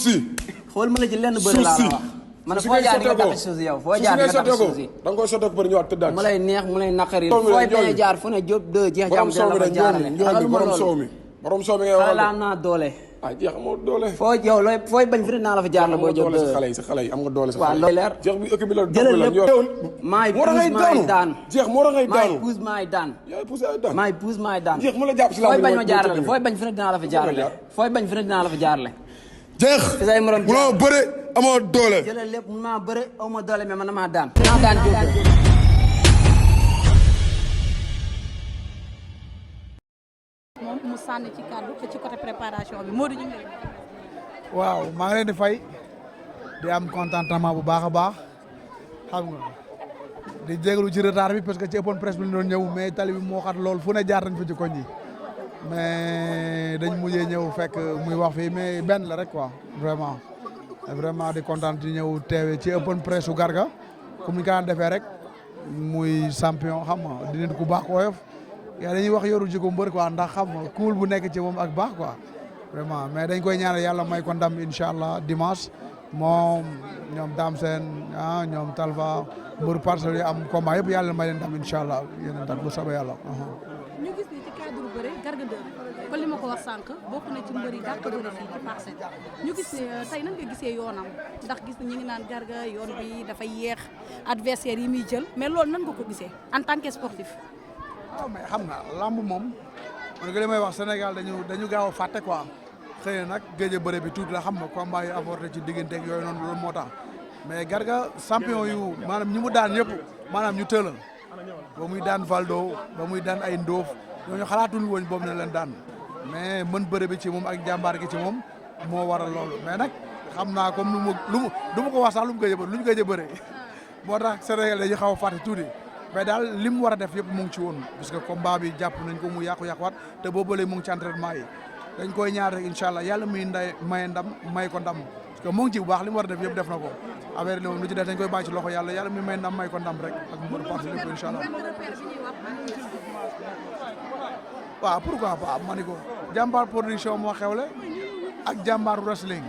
si. xool ma la ci lenn bëri laa la wax. man foo jaar di nga takk suuf si yow foo jaar di nga takk suuf si. da nga koy sotteeku bëri ñëwaat tëddaat. mu lay neex mu lay naqari. fooy bañ a jaar fu ne Diop 2 jeex jàmm dina la fa jaarale. borom soow mi borom soow mi ngay wax. xale am naa doole. ah jeex amoo doole. foo yow looy fooy bañ fi naa la fa jaar la boo Diop 2. sa xale yi am nga doole sa waaw loolu leer. jeex bi ëkk bi la jëlal lépp maay puus maay daan. jeex moo tax ngay daanu maay puus maay daan. yaay puus yaay daan. maay puus maay daan. jeex mu la jàpp si laa fooy bañ ma jaarale fooy bañ fi dinaa la fa jaarale. fooy bañ fi dinaa la fa jaarale. jeex munoo bëre amoo doole. jëlal lépp mun maa bëre aw ma doole mais man damaa daan. dinaa daan Diop 2. moom mu sànni ci kàddu ci côté préparation bi Modou ñu ngi waaw maa ngi leen di fay di am contentement bu baax a baax xam nga di jégalu ci retard bi parce que ci open presse bi ñu doon ñëw mais tali bi moo xat lool fu ne jaar nañ fa ci koñ yi mais dañ mujjee ñëw fekk muy wax fii mais benn la rek quoi vraiment di kontaan di ñëw teewe ci open presse su Garga comme ni ñu ko daan defee rek muy champion xam nga di nit ku baax woyof yaa dañuy wax yoru jiko mbër quoi ndax xam nga cool bu nekk ci moom ak baax quoi vraiment mais dañ koy ñaanal yàlla may ko ndam incha allah dimanche moom ñoom Dame Sène ñoom Talfa mbër parcelles yi am combat yëpp yàlla may leen ndam incha allah yeneen ndam bu soobee yàlla. ñu gis ni ci cadre bëre Garga 2 kon li ma ko wax sànq bokk na ci mbër yi dàq bëre fii ci Parcelles ñu gis ne tey nan nga gisee yoonam ndax gis na ñu ngi naan Garga yoon bi dafay yéex adversaire yi muy jël mais loolu nan nga ko gisee en tant que sportif. waaw mais xam nga lamb moom man nga li may wax Sénégal dañu gaaw a fàtte quoi xëy na nag géej a bëre bi tuuti la xam nga combat yu avorté ci diggante ak yooyu noonu loolu moo tax mais Garga champion yu maanaam ñi mu daan ñëpp maanaam ñu tëlal ba muy daan Valdo ba muy daan ay Ndoof ñooñu xalaatul woon boobu ne leen daan mais mën bëre bi ci moom ak jàmbaar gi ci moom moo waral loolu mais nag xam naa comme lu ma ko wax sax lu ñu gëj a bëre moo tax Sénégal dañuy xaw a fàtte tuuti mais daal li mu war a def yëpp mu ngi ci woon parce que combat bi jàpp nañ ko mu yàqu-yàquwaat te boobu léegi mu ngi ci entraînement yi dañ koy ñaar rek incha allah yàlla muy may ndam may ko ndam parce que mu ngi ci bu baax li mu war a def yëpp def na ko affaire lu ci def dañ koy bàyyi ci loxo yàlla muy may ndam may ko ndam rek ak mbër parcelle yëpp incha allah. waaw pourquoi pas ma ni ko jàmbaar production moo xewle ak jàmbaaru wrestling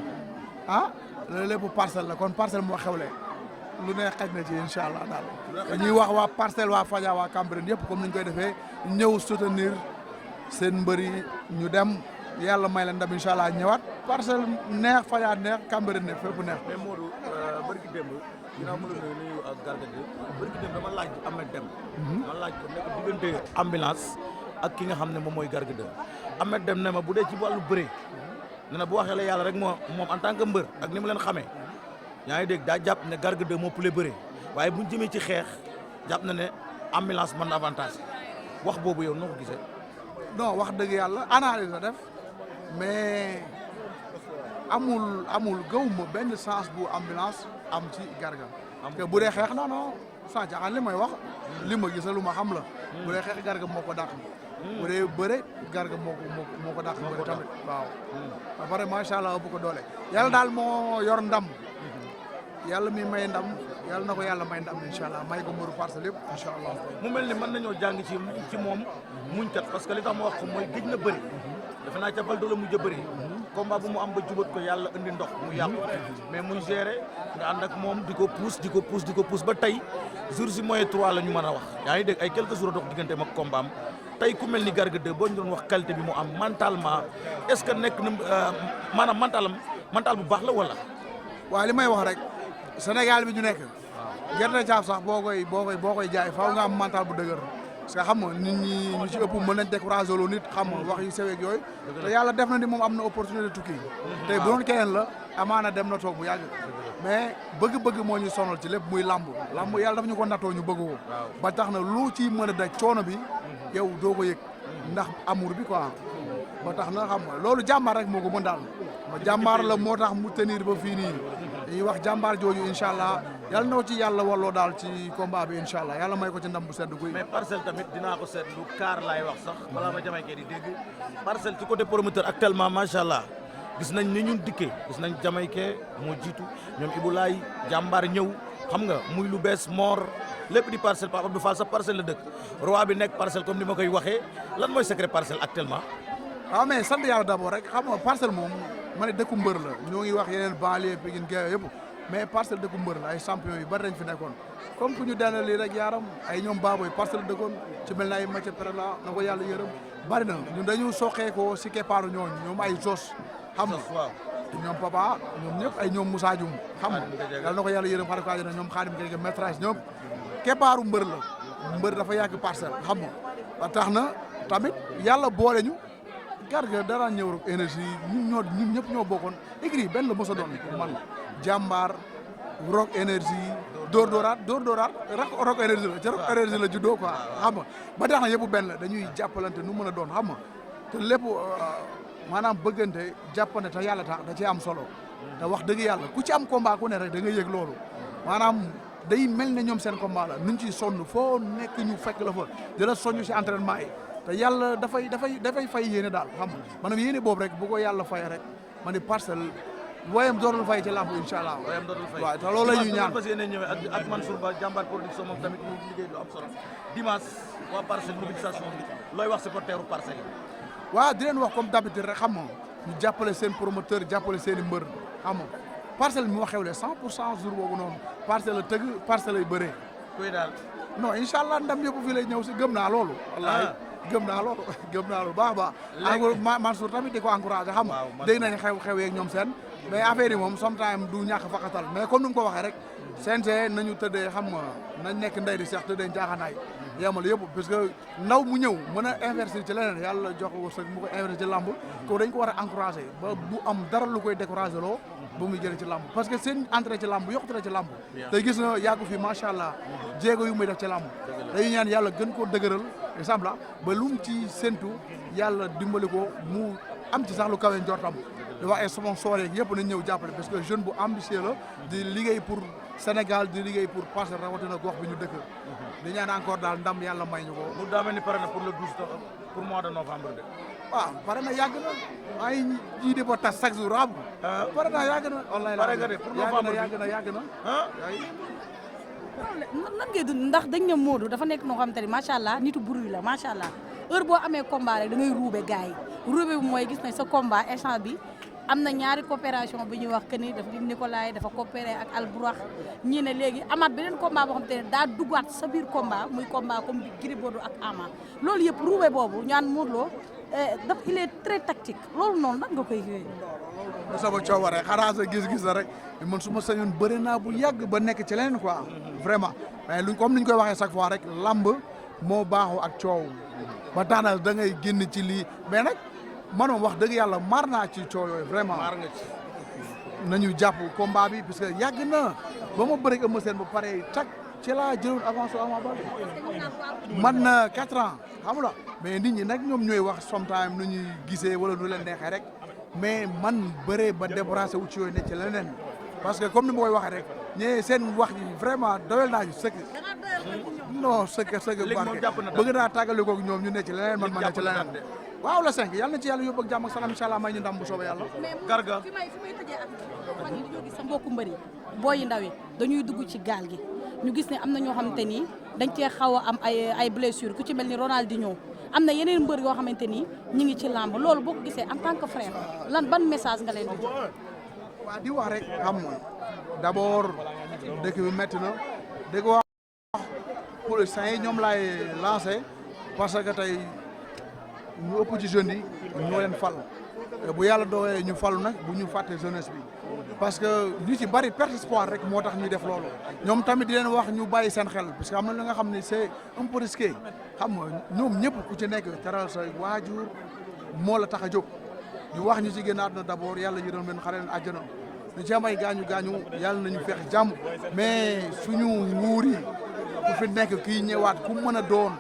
loolu lépp parcelle la kon parcelle moo xewle. lu ne xaj na ci incha allah daal dañuy wax waa Parcelles waa Fadia waa Cambérène yëpp comme ni ñu koy defee ñëw soutenir seen mbër yi ñu dem yàlla may leen ndam incha allah ñëwaat Parcelles neex Fadia neex Cambérène neex fépp neex. mais Modou barki démb ginnaaw ma la nuyu ak Garga 2 barki démb dama laaj Ahmed Dem ma laaj ko nekk diggante ambulance ak ki nga xam ne moom mooy Garga 2 Ahmed Dem ne ma bu dee ci wàllu bëre ne na bu waxee la yàlla rek moom en tant que mbër ak ni mu leen xamee yaa ngi dégg daa jàpp ne Garga 2 moo pule bëre waaye buñ jëmee ci xeex jàpp na ne ambulance mën na avantage wax boobu yow noo ko gisee. non wax dëgg yàlla analyse la def mais amul gëwuma benn sens bu ambulance am ci Garga. que bu dee xeex non sans caaxaan li may wax li ma gis lu ma xam la. bu dee xeex Garga moo ko dàq. bu dee bëre Garga moo ko dàq bëre tamit waaw. ba pare macha allah bu ko doole yàlla daal moo yor ndam. yàlla mi may ndam yàlla na ko yàlla may ndam incha allah may ko mbëru Parcelles yëpp incha allah. mu mel ni mën nañoo jàng ci moom muñkat parce que li tax ma wax ko mooy géej na bëri defe naa ca Valdo la mujj a bëri combat bu mu am ba jubat ko yàlla indi ndox mu yàqu mais muy gérer nga ànd ak moom di ko pousse ba tey jour si moyen 3 la ñu mën a wax yaa ngi dégg ay quelques jours dox diggante ak combat am tey ku mel ni Garga 2 boo ñu doon wax qualité bi mu am mentalement est-ce que nekk na maanaam mental bu baax la wala. waaw li may wax rek. Sénégal bi ñu nekk gerte caaf sax boo koy jaay faaw nga am mental bu dëgër parce que xam nga nit ñi ñu ci ëpp mën nañ découragé loo nit xam nga wax yu seweeg yooyu te yàlla def na ni moom am na opportunité tukki tey bu doon keneen la amaana dem na toog bu yàgg mais bëgg-bëgg moo ñu sonal ci lépp muy lamb yàlla dafa ñu ko nattoo ñu bëgg ko ba tax na lu ci mën a daj coono bi yow doo ko yëg ndax amour bi quoi ba tax na xam nga loolu jàmbaar rek moo ko mën daal ma jàmbaar la moo tax mu tenir ba fii nii dañuy wax jàmbaar jooju incha allah yàlla na ko ci yàlla walloo daal ci combat bi incha allah yàlla may ko ci ndam bu sedd guy. mais Parcelles tamit dinaa ko seetlu kaar laay wax sax balaa ma jamaykee di dégg Parcelles ci côté promoteur actuellement macha allah gis nañ ni ñun dikkee gis nañ jamaykee moo jiitu ñoom Ibulaay jàmbaar ñëw xam nga muy lu bees Mor lépp di Parcelles Pape Abdou Fall sax Parcelles la dëkk roi bi nekk Parcelles comme ni ma koy waxee lan mooy secret Parcelles actuellement. waaw mais sant yàlla d'abord rek xam nga Parcelles moom ma ne dëkku mbër la ñoo ngi wax yeneen banlieue Pikine Gueye yëpp mais Parcelles dëkku mbër la ay champion yu bari dañ fi nekkoon comme ku ñu daanal lii rek yaaram ay ñoom Baboy Parcelles dëkkoon ci mel na ay Mathieu Perala na ko yàlla yërëm bari na ñun dañu soqee ko si keppaaru ñoom ay Zos xam nga ñoom Papa ñoom ñëpp ay ñoom Moussa Dioum xam nga yàlla na ko yàlla yërëm xarit ko àjjana ñoom Khadim Gueye maîtrage ñoom keppaaru mbër la mbër dafa yàgg Parcelles xam nga ba tax na tamit yàlla boole ñu Garga dara ñëw rek énergie ñun ñëpp ñoo bokkoon écrit benn la mos a doon man jàmbaar rock énergie dóor-dóoraat rock énergie la ca rock énergie la juddoo quoi xam nga ba tax na yëpp benn la dañuy jàppalante nu mën a doon xam nga te lépp maanaam bëggante jàppante te yàlla tax da cee am solo te wax dëgg yàlla ku ci am combat ku ne rek da nga yëg loolu maanaam day mel ne ñoom seen combat la nuñ ciy sonn foo nekk ñu fekk la fa di la soññ si entraînement yi te yàlla dafay fay yéene daal xam nga maanaam yéene boobu rek bu ko yàlla fay rek ma ni Parcelles wayam dootul fay ci làmb incha allah. wayam dootul fay waaw te loolu la ñuy ñaan. fas yéene ñëwee ak Mansour Ba jàmbaar production moom tamit ñu liggéey lu am solo dimanche waa Parcelles mobilisation bi looy wax supporteru Parcelles yi. waaw di leen wax comme d'habitude rek xam nga ñu jàppale seen promoteur jàppale seen i mbër xam nga Parcelles mi moo xewle 100% jour boobu noonu Parcelles la tëgg Parcelles lay bëree. kuy daal. non incha allah ndam yëpp fii lay ñëw si gëm naa loolu. wallaahi gëm naa loolu baax a baax. léegi Mansour tamit di ko encouragé xam nga. dégg nañ xew yeeg ñoom seen. mais affaire yi moom sometimes du ñàkk faqatal mais comme ni mu ko waxee rek CNG nañu tëddee xam nga nañ nekk ndey di seex tëddee njaaxanaay yemal yëpp parce que ndaw mu ñëw mën a investir ci leneen yàlla jox ko wërsëg mu ko investir ci lamb ko dañ ko war a encouragé ba bu am dara lu koy découragé loo ba muy jëlee ci lamb parce que seen entrée ci lamb yokkute la ci lamb te gis na yàggu fi macha allah jéego yu muy def ci lamb dañuy ñaan yàlla gën koo dëgëral exemple ba lu mu ci séntu yàlla dimbali ko mu am ci sax lu kawe njortam di wax ay sponsor yeeg yëpp nañ ñëw jàppale parce que jeune bu ambitieux la di liggéey pour Sénégal di liggéey pour Parcelles rawatina gox bi ñu dëkk di ñaan encore daal ndam yàlla may ñu ko. mu daa mel ni pare na pour le 12 pour mois de novembre de. waaw pare na yàgg na ay ji di ba tas chaque jour am. pare na yàgg na. wallaay pare nga de pour novembre yàgg na. nan ngay dund ndax dañ ne Modou dafa nekk noo xamante ni macha allah nitu bruit la macha allah heure boo amee combat rek da ngay ruube gars yi ruube bi mooy gis nañ sa combat instant bi am na ñaari coopération bi ñuy wax que ni dafa lim Nicolas dafa coopéré ak Alburax ñii ne léegi amaat beneen combat boo xamante ne daa duggaat sa biir combat muy combat comme bi Gris Bordeaux ak Ama loolu yëpp ruube boobu ñaan Modou Lo daf il est très tactique loolu noonu nan nga koy yooyu. da sama coobare xanaa sa gis-gis la rek man su ma sañoon bëri naa bu yàgg ba nekk ci leneen quoi vraiment mais luñ comme ni ñu koy waxee chaque fois rek lamb moo baaxoo ak coow ba tax na da ngay génn ci lii mais nag man moom wax dëgg yàlla maar naa ci coow yooyu vraiment maar nga ci. nañu jàpp combat bi parce que yàgg na ba ma bëri Eumeu Sène ba pare tak ci laa jëloon avance Ama Baldé man na 4 ans xam nga mais nit ñi nag ñoom ñooy wax sometime nu ñuy gisee wala nu leen neexee rek mais man bëree ba débarrassé wu ci yooyu ne ci leneen parce que comme ni ma koy waxee rek ñee seen wax yi vraiment doyal naa ñu sëkk non sëkk barke bëgg naa tàggale ko ak ñoom ñu ne ci leneen man ne ci leneen waaw la 5 yàlla na ci yàlla yóbbu ak jàmm ak salaam incha allah may ñu ndam bu soobee yàlla. Garga fi may tëjee ak fan yi dañoo gis sa mbokku mbëri booy yi ndaw yi dañuy dugg ci gaal gi ñu gis ne am na ñoo xamante ni dañ cee xaw a am ay blessure ku ci mel ni Ronaldinho am na yeneen mbër yoo xamante ni ñu ngi ci làmb loolu boo ko gisee en tant que frère lan ban message nga leen di jox. waaw di wax rek xam nga d'abord dëkk bi métti na di ko wax politiciens yi ñoom laay lancé parce que tey ñu ëpp ci jeunes yi ñoo leen fal bu yàlla doole ñu falu nag bu ñu fàtte jeunesse bi parce que ñu ci bari perte espoir rek moo tax ñuy def loolu ñoom tamit di leen wax ñu bàyyi seen xel parce que am na li nga xam ne c'est un peu risqué xam nga ñoom ñëpp ku ci nekk teral sa waajur moo la tax a jóg ñu wax ñu ci génn àdduna d'abord yàlla yërëm leen xare leen àjjana ñu ci am ay gaañu yàlla nañu feex jàmm mais suñu nguur yi ku fi nekk kii ñëwaat ku mën a doon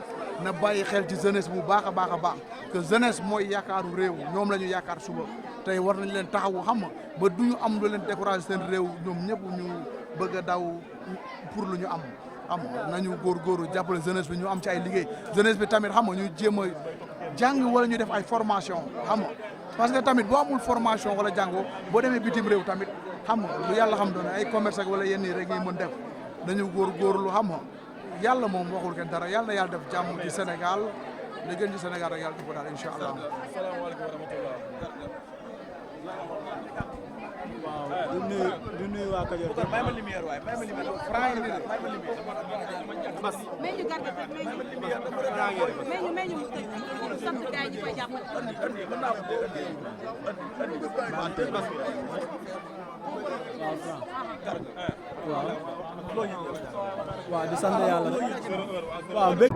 na bàyyi xel ci jeunesse bu baax a baax a baax que jeunesse mooy yaakaaru réew ñoom la ñu yaakaar suba tey war nañ leen taxawu xam nga ba du ñu am lu leen découragé seen réew ñoom ñëpp ñu bëgg a daw pour lu ñu am xam nga nañu góorgóorlu jàppale jeunesse bi ñu am ci ay liggéey jeunesse bi tamit xam nga ñu jéem a jàng wala ñu def ay formation xam nga parce que tamit boo amul formation wala jàngoo boo demee bitim réew tamit xam nga lu yàlla xam doon ay commerce ak wala yenn yi rek ngay mën def nañu góorgóorlu xam nga yàlla moom waxul kenn dara yàlla na yàlla def jàmm ci Sénégal li gën ci Sénégal rek yàlla def ko daal incha allah. di nuyu waa Kajoor. may ma lumière waay may ma lumière franc yi may ma lumière bas mais ñu Garga teg mais ñu sant gars yi ñu koy jàppale. waaw di sant yàlla waaw bëgg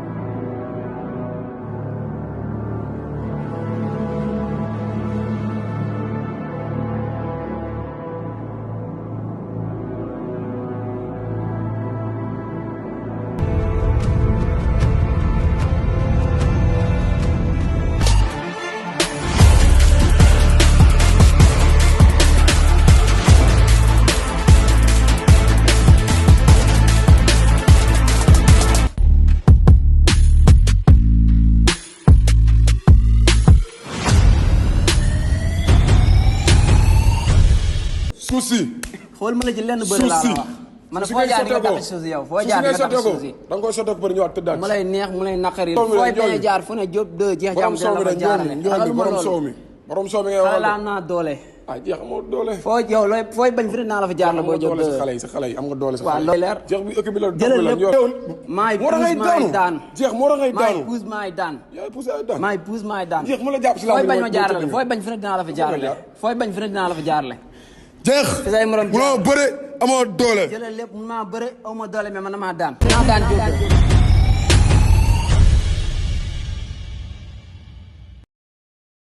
suuf si. xool ma la ci lenn bëri laa la wax. man foo jaar nga tax suuf si yow foo jaar nga tax suuf si. da nga koy sotteeku bëri ñëwaat tëddaat. mu lay neex mu lay naqari. fooy bañ a jaar fu ne Diop 2 jeex jàmm dina la fa jaarale. borom soow mi borom soow mi ngay wax. xale am naa doole. ah jeex amoo doole. foo yow looy fooy bañ fi naa la fa jaar la boo Diop 2. sa xale yi am nga doole sa waaw loolu leer. jeex bi ëkk bi la jëlal lépp maay puus maay daan. jeex moo tax ngay daanu. maay puus maay daan. yaay puus yaay daan. maay puus maay daan. jeex mu la jàpp si laa fooy bañ ma jaarale fooy bañ fi dinaa la fa jaarale. fooy bañ fi dinaa la fa jaarale. jeex say morom munoo bëre amoo doole. jëlal lépp mun maa bëre aw ma doole mais man damaa daan. dinaa daan Diop 2.